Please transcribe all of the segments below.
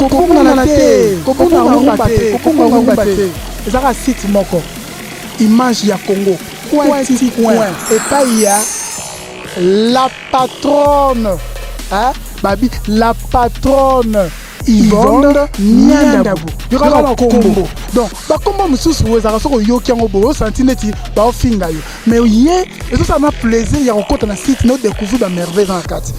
Kobungana te, kobunga rumba te, kobunga rumba te. Ezaka site moko. Image ya Congo. Coin ti coin. Epai ya la patronne. Hein? Babi, la patronne. Yvonne Niandabu. Yoka ba kombo. Donc, ba kombo mosusu ezalaka soki oyoki yango boye osanti neti baofinga yo. Mais ye ezosala na plaisir ya kokota na site na odécouvrir ba merveille eza na kati.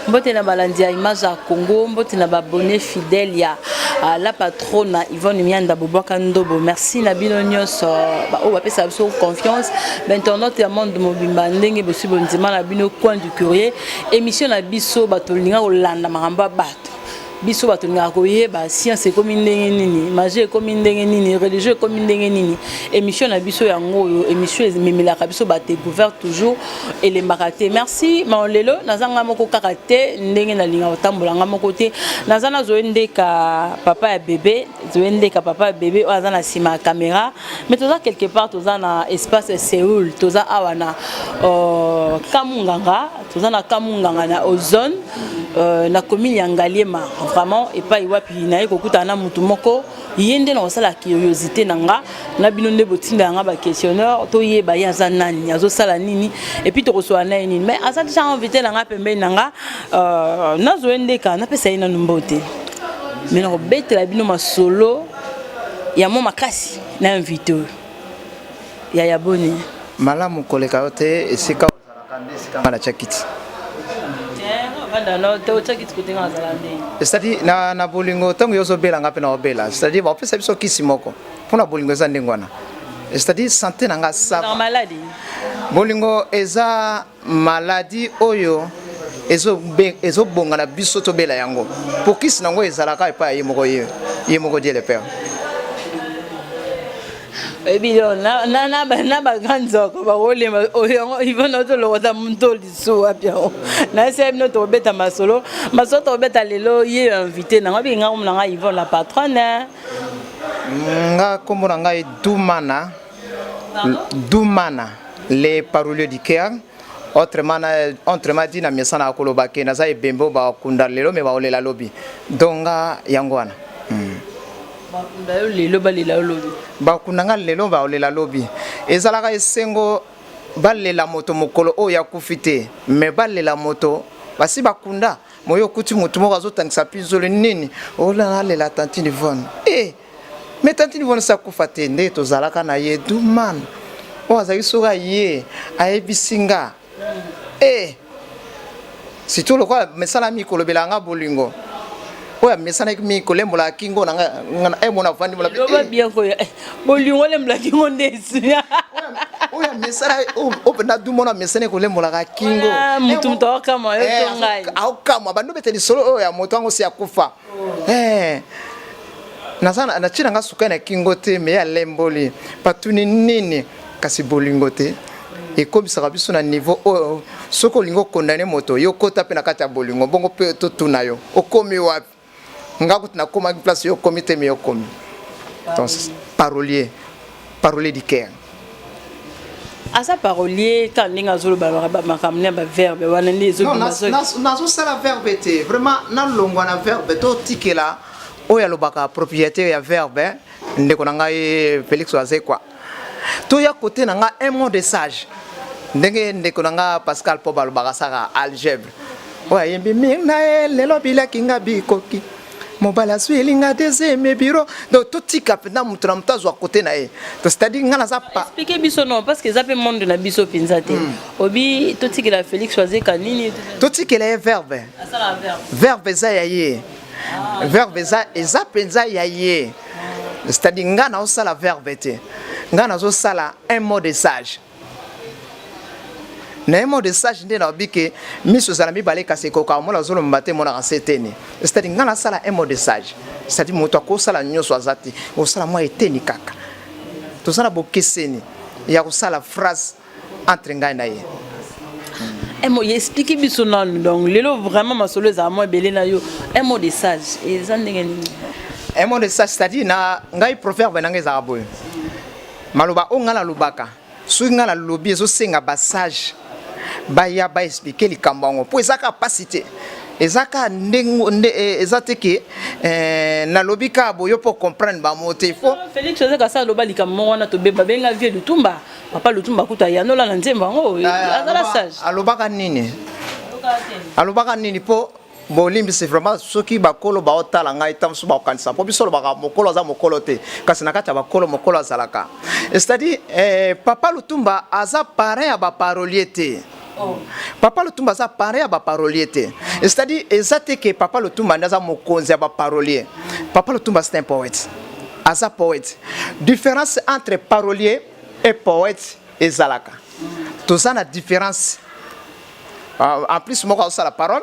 Mbote na balandi ya Image ya Congo, mbote na babone fidèle ya la patronne Yvonne Mianda Bobwaka Ndobo. Merci na bino nyonso oyo bapesa biso confiance. Ba internaute ya monde mobimba ndenge bosi bondima na bino coin du courrier. Émission na biso bato linga kolanda makambo ya bato. Biso bato lingaka koyeba science ekomi ndenge nini, magie ekomi ndenge nini, religion ekomi ndenge nini. Émission na biso yango oyo, émission ememelaka biso ba découverte toujours, elembaka te. Merci. Ma lelo naza nga moko kaka te, ndenge nalinga kotambola nga moko te. Naza na Zoé Ndeka, papa ya bébé, Zoé Ndeka papa ya bébé oyo aza na nsima ya caméra. Mais toza quelque part, toza na espace Séoul, toza awa na Kamunganga, toza na Kamunganga na Ozone, na commune ya Ngaliema. Vraiment epai wapi naye kokutana na mutu moko, ye nde na kosala curiosité na nga na bino nde botinda nga ba questionnaire, toyeba ye aza nani, azosala nini, et puis tokosola na ye nini. Mais aza déjà invité na nga pembeni na nga, nazoye ndeka napesa ye nanu mbote, mais nakobetela bino masolo ya mwa makasi na invité oyo. Yaya, boni? Malamu koleka yo te. Esika ozalaka nde esika nga natya kiti. Vanda no te, otya kiti kote nga azala ndenge. C'est-à-dire na bolingo, ntango yo ozobela, nga mpe na obela. C'est-à-dire bapesa biso kisi moko mpona bolingo, eza ndenge wana. C'est-à-dire santé na nga ça va. Maladi? Bolingo eza maladi oyo ezobonga na biso tobela yango, po kisi nango ezalaka epai ya ye moko, ye moko Dieu le Père. Oyebi na bagrande nzoko bakolema yango. Ivona tolokota moto lisu wapi yango? Nayesi bino tokobeta masolo, masolo tokobeta lelo. Ye invité nango abiki nga kombo na ngai Yvonne la patronne. Nga nkombo na ngai Dumana, Dumana le parolier du cœur. Autrement, autrement dit, na mesana ya koloba ke naza ebembe oyo bakunda lelo me baolela lobi. Donc nga yango wana. Bakunda yo lelo, balela yo lobi. Bakunda nga lelo, baolela lobi. Ezalaka esengo balela moto mokolo oyo akufi te, me balela moto basi bakunda. Moyo okuti motu moko azotangisa mpinzoli nini, ola alela tantine Yvonne. E me tantine Yvonne si akufa te, nde tozalaka na ye. Dumana oyo azalaki, soki aye ayebisi nga e surtout lokola mesalami kolobela nga bolingo oyo amesanaki mingi kolembolaka kingo na nga emona avandi. Loba bien koyo, bolingo olembolaka kingo nde esi. Oyo amesana oyo mpenza dumona amesani kolembolaka kingo. Mutu mutu aokamwa yo to ngai. Aokamwa bando bete lisolo oyo ya moto yango si akufa. Naza natie na nga sukai na kingo te, me alemboli batuni nini, kasi bolingo te ekomisaka biso na niveau oyo. Soki olingi okondane moto, yo kota mpe na kati ya bolingo bongo mpe totuna yo okomi wapi. Nga kutu nakomaki place yo okomi te, me yo okomi. Donc parolier, parolier du cœur. Aza parolier kaka ndenge azoloba makambo na baverbe wana nde ezobima. Nazosala verbe te, vraiment nalongwa na verbe. Totikela oyo alobaka propriété ya verbe, ndeko na ngai Félix Wazekwa. Toya kote na nga un mot de sage, ndenge ndeko na nga Pascal po balobaka saka algèbre oyo ayembi mingi na ye lelo bilaki nga bikoki mobali azwi nga deuxième bureau. Donc totika mpenza moto na moto azwa kote na ye. Donc c'est-à-dire nga naza pa Explique biso non, parce que eza mpe monde na biso mpenza te. Obi totikela Félix Wazeka nini? Totikela ye verbe. Asala verbe. Verbe eza ya ye, verbe eza mpenza ya ye. C'est-à-dire nga naosala verbe te, nga nazosala un mot de sage. Na un mot de sage nde naobi ke miso ezala mibale kasi ekokaka mona azolomba te, emonaka se eteni. C'est-à-dire nga nasala un mot de sage, c'est-à-dire moto akosala nyonso aza te, osala mwa eteni kaka. Tozala bokeseni ya kosala phrase entre ngai na ye. Un mot, explique biso nanu. Donc lelo vraiment masolo ezala mwa ebele na yo. Un mot de sage eza ndenge nini? Un mot de sage, c'est-à-dire na ngai proverbe na ngai ezalaka boye: maloba oyo ngai nalobaka, soki ngai nalobi, ezosenga basage baya baexpliquer likambo yango, mpo eza kaka mpasi te. Eza kaka ndenge nde eh, eza te ke eh, nalobi kaka boyo mpo comprendre bango te faut Félix José Kasa aloba likambo moko wana tobeba benga vieux Lutumba papa Lutumba kuta ayanola na nzembo yango eh, azala sage. Alobaka nini? Alobaka nini mpo bolimbisi vraiment soki bakolo baotala ngai ntango mosusu bakokanisa mpo biso olobaka mokolo aza mokolo te kasi na kati ya bakolo mokolo azalaka c'est-à-dire eh, papa Lutumba aza parrain ya baparolier te. Oh. Papa Lutumba aza parrain ya baparolier te, c'est-à-dire eza te ke papa Lutumba nde aza mokonzi ya baparolier. Papa Lutumba, c'est un poète, aza poète. Différence entre parolier et poète ezalaka, toza na différence. En plus moko azosala parole,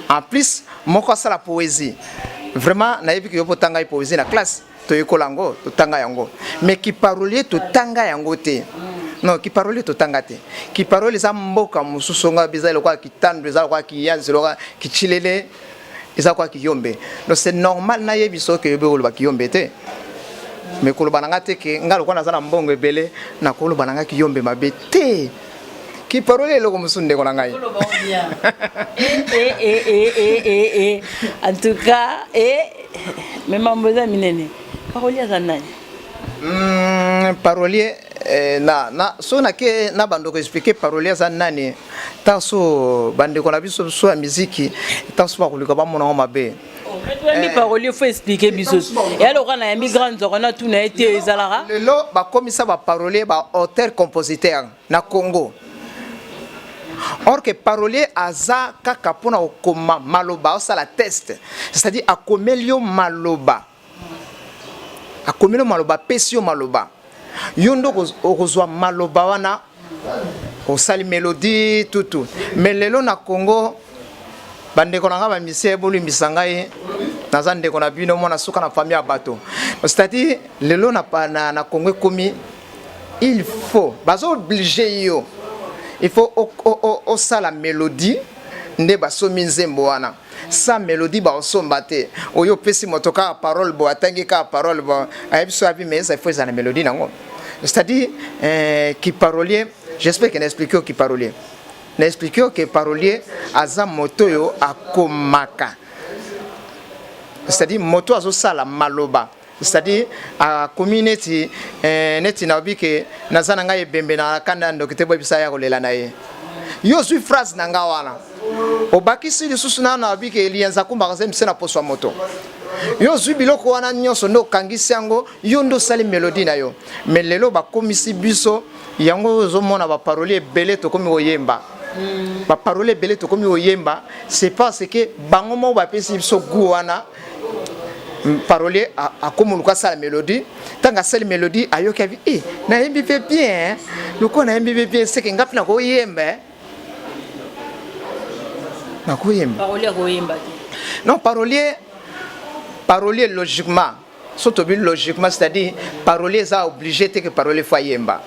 en plus moko asala poésie. Vraiment nayebi ke yo mpo otanga ye poésie na classe, toyekola yango, totanga yango, mais kiparolier totanga yango te. Non, kiparolier totanga te. Kiparolier eza mboka mosusu nga eza lokola kitandu, eza lokola kiyanzi, lokola kichilele, eza lokola kiyombe. Donc c'est normal nayebi soki oyebi koloba kiyombe te, mais koloba na nga te ke nga lokola naza na mbongo ebele, nakoloba na nga kiyombe mabe te. Kiparolier eloko mosusu, ndeko na ngai. En tout cas, mais mambo eza minene. Parolier aza nani? Parolier eh, na so nake na bandeko expliquer parolier aza nani. Ntango so bandeko na biso so ya miziki, ntango so bakoluka bamona ngo mabe. Toyambi parolier, faut expliquer biso ya loka nayambi grand nzoko na tuna ye te ezalaka. Lelo bakomisa baparolier ba auteur compositeur na Congo, or que parolier aza kaka mpona kokoma maloba, osala test, c'est-à-dire akomeli yo maloba, akomeli yo maloba, apesi yo maloba, yo nde okozwa maloba wana, osali mélodie tutu. Mais lelo na Congo, bandeko na ngai bamisie, bolimbisa ngai, naza ndeko na bino, mwana suka na famille ya bato. C'est-à-dire lelo na Congo ekomi il faut bazo oblige yo, il faut osala mélodie nde basomi nzembo wana. Sans mélodie baosomba te. Oyo opesi moto kaka parole bo atangi kaka parole bo ayebi so abi, mais eza, il faut ezala na mélodie nango. C'est-à-dire kiparolier, j'espère que na expliqué yo kiparolier, na expliqué yo ke parolier aza moto oyo akomaka, c'est-à-dire moto azosala maloba, c'est-à-dire akomi neti nayobi ke naza na ngai ebembe na kanda ya ndoki te, boyebisa ya kolela na ye. Yo ozwi phrase na nga wana, obakisi lisusu na nayobi ke lianza kumbaka ze mise na poso ya moto. Yo ozwi biloko wana nyonso nde okangisi yango, yo nde osali mélodie na yo. Mais lelo bakomisi biso yango, ozomona baparolier ebele tokomi koyemba, baparolier ebele tokomi koyemba, c'est parce que bango moko bapesi biso goût wana. Parolier akomi oluka asala mélodie. Ntango asali mélodie, ayoki abi e nayembi mpe bien. Lokola nayembi mpe bien, seke nga mpe nakoyemba, nakoyemba. Parolier akoyemba te? Non, parolier logiquement, so tobi logiquement, c'est-à-dire parolier eza obligé te ke parolier faut ayemba.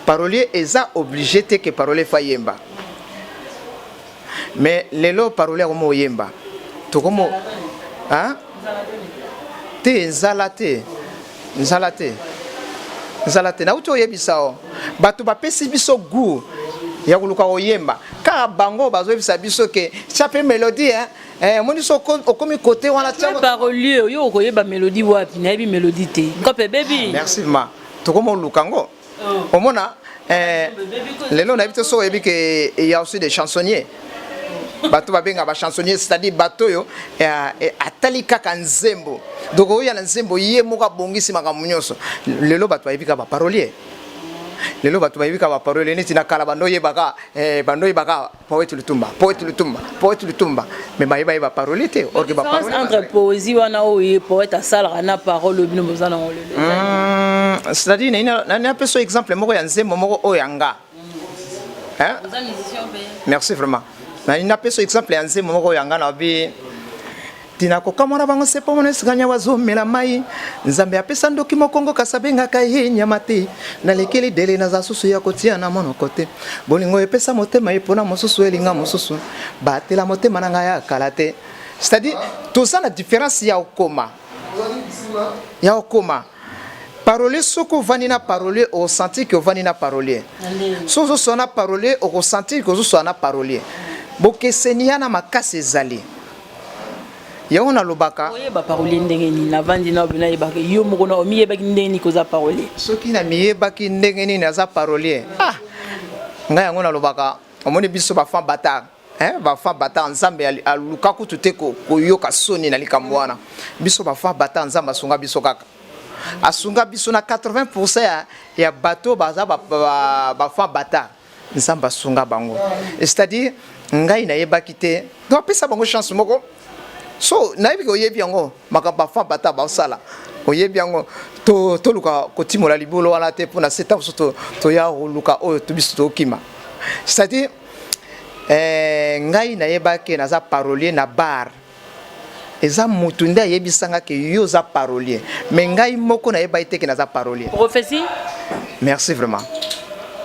Parolier eza obligé te ke parolier faut ayemba. Mais lelo parolier akomi oyemba, tokomo hein? Te, nzala te, nzala te, nzala te. Nauti oyebisa o bato bapesi biso goût ya koluka koyemba kaka bango bazoyebisa biso ke tia mpe mélodie, hein? Eh, omoni so okomi kote wana. Parolier oyo okoyeba mélodie wapi? Nayebi mélodie te, nkope bebi. Merci ma, tokoma oluka yango. Omona lelo nayebi te so oyebi ke y a aussi des chansonniers, bato babenga bachansonnier, c'est-à-dire bato oyo atali kaka nzembo, donc oya na nzembo, ye moko abongisi makambo nyonso. Lelo bato bayebi kaka baparolier, lelo bato bayebi kaka baparolier. Neti na kala bando oyebaka, bando oyebaka poète Lutumba, poète Lutumba, poète Lutumba, mais bayeba ye baparolier te. Or que baparolier entre poésie wana oyo poète asalaka na parole oyo bino boza nango lelo? C'est-à-dire nani apesa exemple moko ya nzembo moko oyo ya nga. Merci vraiment. Nani napesa exemple ya nzembo moko oyo ya nga na bi tina kokamwa na bango se mpo mona esika nyawa azomela mai. Nzambe apesa ndoki mokongo kasi abengaka ye nyama te. Nalekeli dele naza susu ya kotia na monoko te. Bolingo epesa motema epona mosusu elinga mosusu, batela motema na ngai ya kala te. C'est-à-dire toza na différence ya okoma, ya okoma. Parolier, soki ovandi na parolier, osentir ke ovandi na parolier. Soki ozosala na parolier, okosentir ke ozosala na parolier. Bokeseni ya na makasi ezali. Yango nalobaka. Oyeba parolier ndenge nini? Navandi na bino nayebaka yo moko na omiyebaki ndenge nini koza parolier? Soki namiyebaki ndenge nini aza parolier? Ah! Ngai yango nalobaka, omoni biso ba fan batard. Hein, ba fan batard Nzambe aluka kutu te koyoka soni na likambo wana. Biso ba fan batard Nzambe asunga biso kaka. Asunga biso na 80% ya bato baza ba fan batard. Nzambe asunga bango. C'est-à-dire ngai nayebaki te. Donc apesa bango chance moko. So nayebi ke oyebi yango makambo ba fan batard basala. Oyebi yango to toluka kotimola libolo wana te mpona se ntango mosusu toya koluka oyo to biso tokima. C'est-à-dire ngai nayebaki naza parolier na bar. Eza mutu nde ayebisanga ke yo oza parolier. Mais ngai moko nayebaki te ke naza parolier. Prophétie? Merci vraiment.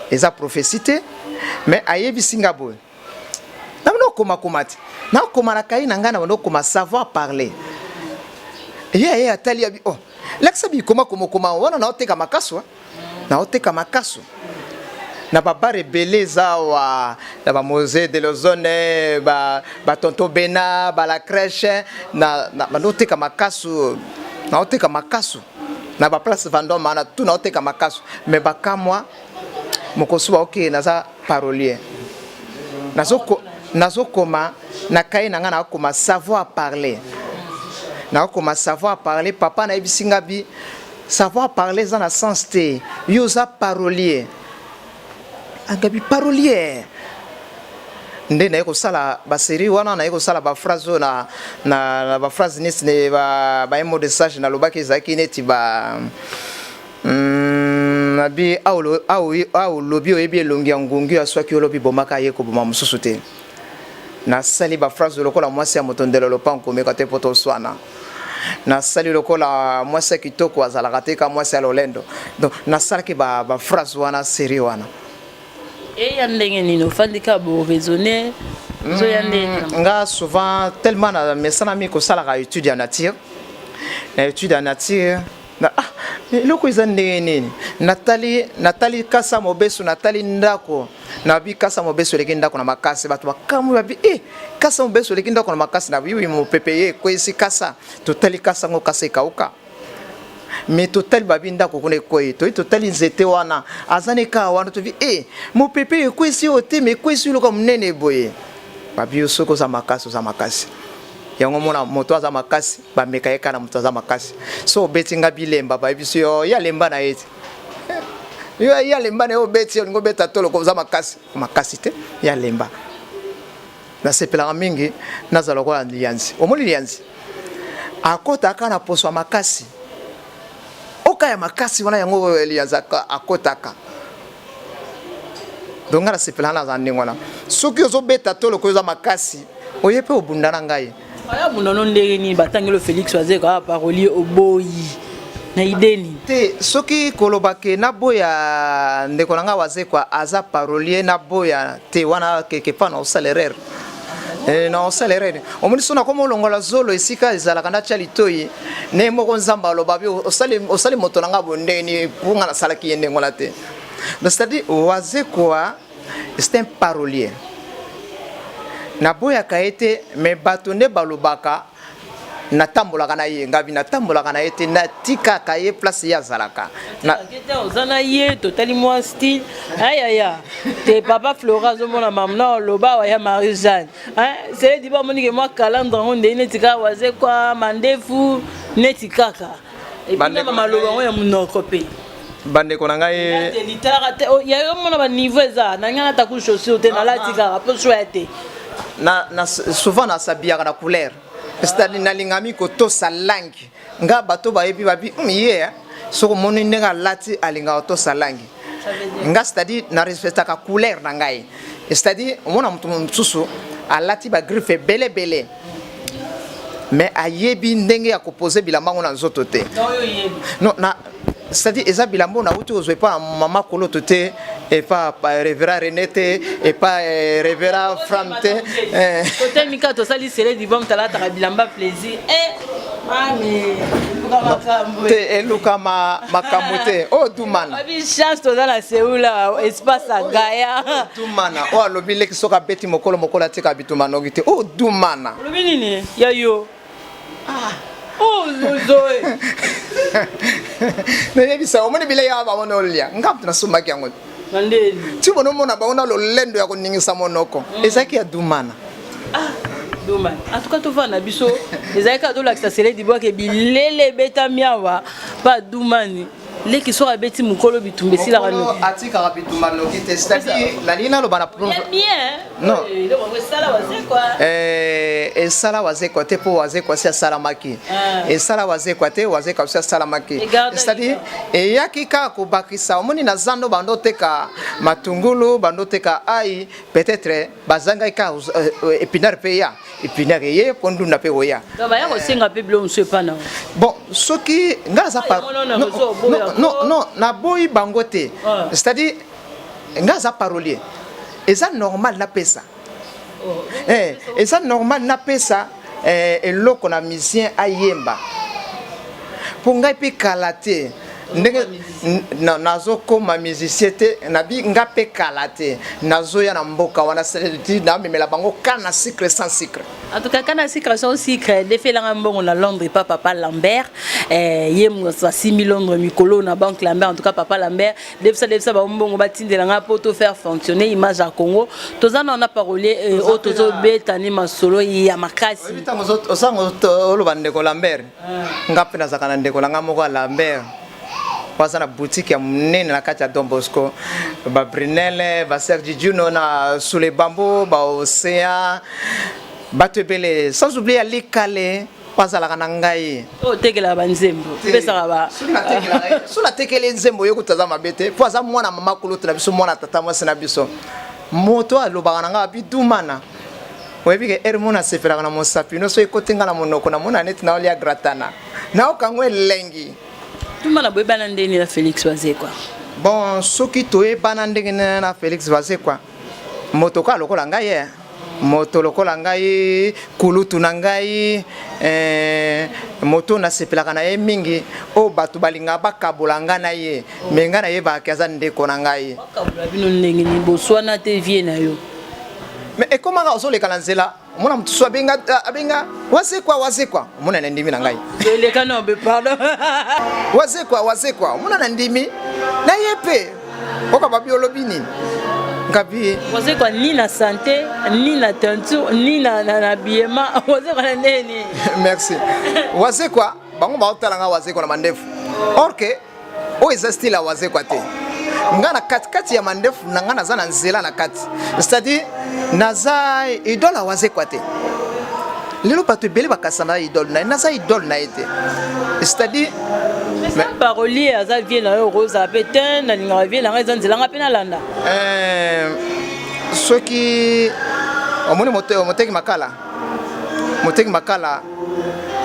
Eza prophétie te, mais ayebisi nga boye. Na bino koma koma te. Na koma na cahier na ngai na bino koma savoir parler. Ye aye atali abi oh. Lakisa bi koma koma koma wana na oteka makasu. Na oteka makasu. Na ba bar ebele eza awa na ba Mose de Lozone ba ba tonton Bena ba la crèche na na bando oteka makasu na oteka makasu na ba place Vendôme wana tout na oteka makasu mais bakamwa mokosu ba ok naza parolier nazoko nazokoma na cahier na nga nakoma savoir parler nakoma savoir parler papa nayebisi nga bi savoir parler eza na sens te yo oza parolier angabi parolier nde naye kosala ba série wana naye kosala ba phrase oyo na, na, na ba phrase neti ne ba, ba mot de sage nalobaki ezalaki neti ba nabi awa olobi oyebi elongi ya ngungi aswaki olobi bomaka ye koboma mosusu te nasali ba phrase lokola mwasi ya moto ndelo lopango komeka te mpo toswana nasali lokola mwasi ya kitoko azalaka te ka mwasi ya lolendo donc nasalaki ba, ba phrase wana série wana. Eya ndenge nini ofandi kaka bo raisonner ozoya ndenge nini? Nga souvent tellement na mesanami kosalaka étude ya nature na étude ya nature na ah eloko eza ndenge nini natali natali kasa mobesu natali ndako nabi kasa mobesu eleki ndako na makasi bato bakamwi babi eh kasa mobesu eleki ndako na makasi na biwi mopepe ye ekweyisi kasa totali kasa ngo kasa ekauka me totali babi ndako kuna ekwei toyi totali nzete wana aza ne kaka wana tobi eh mopepe ekweyisi yo te me ekweyisi yo loka monene boye babi yo soki oza makasi oza makasi yango mona moto aza makasi bameka ye kaka na moto aza makasi so obeti nga bilemba bayebisi yo ye alemba na ye te yo ye alemba na ye obeti olingi obeta tolo oza makasi makasi te ye alemba nasepelaka mingi nazala lokola lianzi omoni lianzi akotaka na poso ya makasi oka ya makasi wana yango lianzi akotaka donc nga nasepelaka nazala ndenge wana soki ozobeta tolo koyo oza makasi oye mpe obunda na ngai aya bunda no ndenge nini batangelo Félix Wazekwa parolier oboyi na idée nini te soki koloba ke naboya ndeko na ngai Wazekwa aza parolier naboya te wana quelque part na osala erreur na osala erreur omoni so nakoma olongola zolo esika ezalaka natya litoi ne moko nzambe aloba bi osali moto na ngai boye ndenge nini mpo ngai nasalaki ye ndenge wana te. Donc c'est-à-dire Wazekwa c'est un parolier naboyaka ye te mais bato nde balobaka natambolaka na ye ngabi natambolaka na ye te natikaka ye place ye azalaka na oza na ye totali mwa style ayaya te papa Flora azomona mamu na oloba awa ya Marie Jeanne seledi bamonike mwa calandre yango ndei neti kaka Wazekwa mandefu neti kaka epinama maloba yango ya monoko mpe bandeko na ngai litalaka te yayo mona baniveau eza na ngai nataku chaussure te nalati kaka mpo choix te na souvent nasabiyaka na couleur c'est-à-dire nalingami kotosa langi nga bato bayebi babi ye soki omoni ndenge alati alingaka kotosa langi nga c'est-à-dire na respectaka couleur na ngai c'est-à-dire omona moto mosusu alati bagriffe ebele ebele mais ayebi ndenge ya kopose bilamba ngo na nzoto te non na c'est-à-dire eza bilamba oyo nauti kozwa epa mama koloto te epa révérend René te epa révérend Fram te. Totemi kaka tosali sele divom talataka bilamba plaisir. Te eluka makambo te oyo dumana. Chance toza na Seoul espace ya Gaia. Dumana oyo alobi leki soki abeti mokolo mokolo atika bitumba noki te oyo dumana. Olobi nini ya yo? Ah. Oh, zoe. Nayebisa omoni bilei awa bango nolia nga moto nasombaki yango ti bono omona bango na lolendo ya koningisa monoko ezalaki ya dumana. Ah, dumana en tout cas tovanda na biso ezalaki kaka tolakisa sele dibwake bilele ebetami awa pa dumani leki soki abeti mokolo bitumba esilaka noki atikaka bitumba noki te c'est-à-dire nalingi naloba na non esala wazekwa te mpo wazekwa si asalamaki esala wazekwa te wazekwa si asalamaki c'est-à-dire eyaki kaka kobakisa omoni na zando bando oteka matungulu bando oteka ai peut-être bazangaki kaka épinard mpe ya épinard eye mpo ndunda mpe koya baya kosenga mpe biloko mosusu epa na bon soki ngai naza non non naboyi bango te c'est-à-dire ngai aza parolier eza normal napesa eza normal napesa eloko na musicien ayemba mpo ngai mpe kala te ndenge nazokoma musicien te nabi nga mpe kala te nazoya na mboka wana namemela bango kana sucre sans sucre. En tout cas, kana sucre sans sucre defelanga mbongo na Londres pa papa Lambert ye asimbi Londres mikolo na banque Lambert. En tout cas papa Lambert defisa defisa ba mbongo batindelanga po to faire fonctionner image ya Congo. Toza na na parolier oyo tozobeta ni masolo ya makasi. Osango oloba ndeko Lambert nga mpe nazalaka na ndeko na nga moko ya Lambert aza na boutique ya monene na kati ya Don Bosco ba Brunel ba Serge Juno na sous les bambous ba océan bato ebele sans oublier alikale azalaka na ngai. Oyo otekelaka banzembo opesaka ba so natekeli nzembo yo kuta aza mabe te mpo aza mwana mama kulutu na biso mwana tata mwasi na biso moto alobaka na ngai abidumana oyebi ke ere mona asepelaka na mosapi nyonso ekoti nga na monoko namona neti naolia gratana naokango elengi. Tumana boyebana ndenge na Félix Wazekwa? Bon soki toyebana ndenge na Félix Wazekwa moto kaka lokola ngai ye moto lokola ngai kulutu na ngai moto nasepelaka na ye mingi oyo bato balingaka bakabola ngai na ye me ngai nayebaka aza ndeko na ngai. Bakabola bino ndenge nini boswana te vie na yo? Mais ekomaka ozoleka na nzela omona moto so abenga abenga wazekwa wazekwa omona na ndimi na ngai. Eleka na be pardon. Wazekwa wazekwa omona na ndimi na ye mpe oka babi olobi nini ngabi wazekwa ni na santé ni na teinture ni na na habillement wazekwa na nini? Merci. Wazekwa bango baotala nga wazekwa na mandefu or que oyo eza style ya wazekwa te nga na katikati ya mandefu na nga naza na nzela na kati c'est-à-dire naza idole ya wazekwa te lelo bato ebele bakasa na idole na ye naza idole na ye te c'est-à-dire parolier aza vie na yo okozala mpe te nalingaka vie na ngai eza nzela nga mpe nalanda. Soki omoni moteki makala moteki makala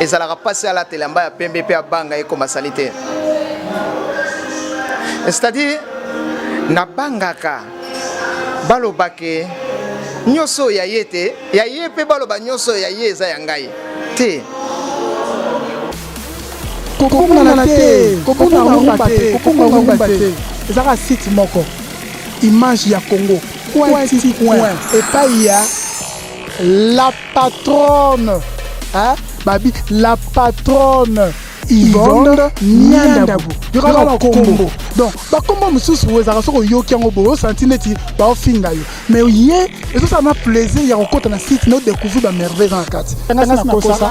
ezalaka mpasi alata elamba ya pembe mpe abanga ekoma sali te c'est-à-dire nabangaka balobake nyonso ya ye te ya ye mpe baloba nyonso ya ye eza ya ngai te. Kokongana te kokonga rumba te kokonga rumba te ezalaka site moko image ya Congo coin ti coin epai ya la patronne hein? Babi la patronne Yvonne Nyandabu yokaka bakombo donc bakombo mosusu ezalaka soki oyoki yango boye osanti neti baofinga yo mais ye ezosala ma plaisir ya kokota na site na odécouvrir bamerveille eza na kati. Ngasi nakosa.